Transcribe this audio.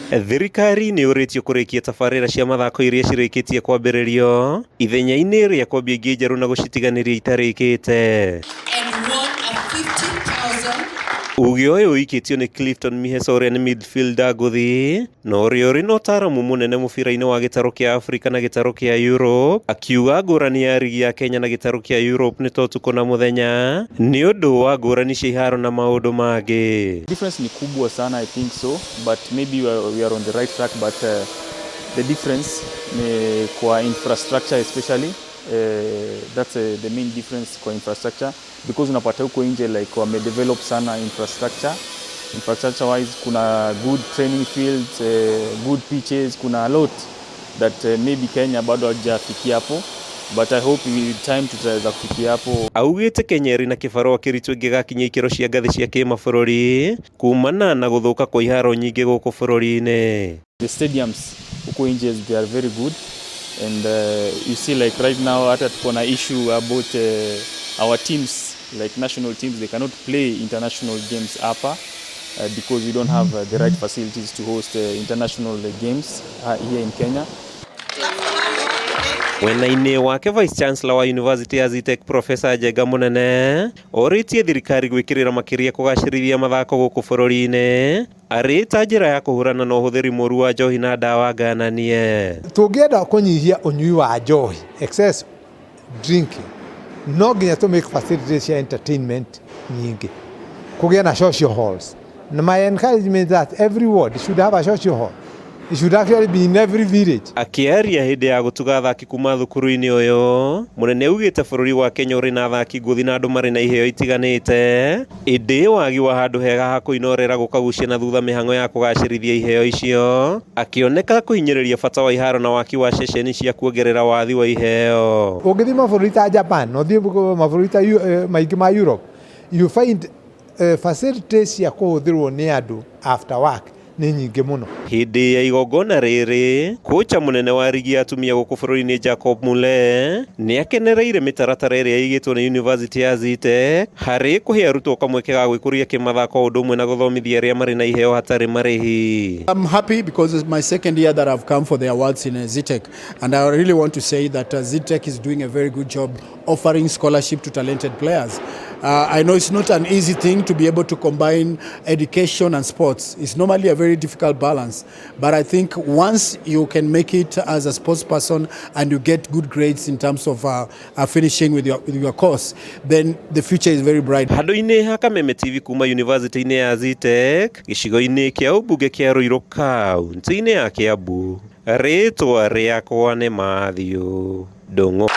Thirikari nĩ yũrĩtio kũrĩkia tabarĩra cia mathako iria cirĩkĩtie kwambĩrĩrio ithenya-inĩ rĩa kwambia ingĩ njerũ na gũcitiganĩria itarĩkĩte. And won a 50,000 Uge ũyũ ũikĩtio nĩ Clifton Miheso ũrĩa nĩ midfielder ngũthi na ũrĩa ũrĩ na ũtaaramu mũnene mũbira-inĩ wa gĩtarũ kĩa Afrika na gĩtarũ kĩa Europe, akiuga ngũrani ya rigi ya Kenya na gĩtarũ kĩa Europe nĩ ta ũtukũ na mũthenya nĩ ũndũ wa ngũrani cia iharo na maũndũ mangĩ. Difference ni kubwa sana, I think so, but maybe we are on the right track, but the difference ni kwa infrastructure especially, that's the main difference kwa infrastructure, because unapata huko nje like wamedevelop sana infrastructure. Infrastructure wise kuna good training fields, good pitches, kuna a lot that maybe Kenya bado hawajafikia hapo, but I hope with time tutaweza kufikia hapo. Augĩte Kenya ĩrĩ na kĩbarũa kĩritũ ĩngĩgakinya ikĩro cia ngathĩ cia kĩmabũrũri kumana na gũthũka kwa iharo nyingĩ gũkũ bũrũri-inĩ. The stadiums huko nje, they are very good, and you see, like right now hata tuko na issue about our teams, like national teams, they cannot play international games hapa because we don't have the right facilities to host international games here in Kenya. Mwena-inĩ wake, Vice Chancellor wa University ya Zetech, Professor Njenga Munene, orĩtie thirikari gwĩkĩrĩra makĩria kũgacĩrithia mathako gũkũ bũrũri-inĩ arĩ ta njĩra ya kũhũrana na ũhũthĩri mũru wa njohi na ndawa ngananie. Tũngĩenda kũnyihia ũnyui wa njohi, excess drinking, no nginya tũ make facilities cia entertainment nyingĩ, kũgĩe na social halls, na my encouragement that every ward should have a social hall. It should actually be in every village. Akĩaria hĩndĩ ya gũtuga athaki kuma thukuru-inĩ ũyũ, Mũnene augĩte bũrũri wa Kenya ũrĩ na athaki ngũthi na andũ marĩ na iheo itiganĩte, ĩndĩ wagi wa handũ hega ha kũinorera gũkagucia na thutha mĩhang'o ya kũgacĩrithia iheo icio, akĩoneka kũhinyĩrĩria bata wa iharo na waki wa ceceni cia kuongerera wathi wa iheo. Ũngĩthiĩ mabũrũri ta Japan na ũthiĩ mabũrũri ta maingĩ ma Europe, you find facilities cia kũhũthĩrwo nĩ andũ after work nĩ nyingĩ mũno. Hĩndĩ ya igongona rĩrĩ, kocha mũnene wa rigi ya atumia gũkũ bũrũri-inĩ, Jacob Mule, nĩ akenereire mĩtaratara ĩrĩa ĩigĩtwo nĩ University ya Zetech harĩ kũhe arutwo kamweke ga gwĩkũria kĩmathako ũndũ ũmwe na gũthomithia arĩa marĩ na iheo hatarĩ marĩhi. I'm happy because it's my second year that I've come for the awards in Zetech, and I really want to say that Zetech is doing a very good job offering scholarship to talented players. I know it's not an easy thing to be able to combine education and sports. It's normally a very difficult balance, but I think once you can make it as a sports person and you get good grades in terms of finishing with your course, then the future is very bright. Handũ-inĩ ha Kameme TV kuma University-inĩ ya Zetech gĩcigo-inĩ kĩa ũmbunge kĩa Ruiru kaunti-inĩ ya Kiambu, rĩtwa rĩakwa nĩ Matthew Ndung'u.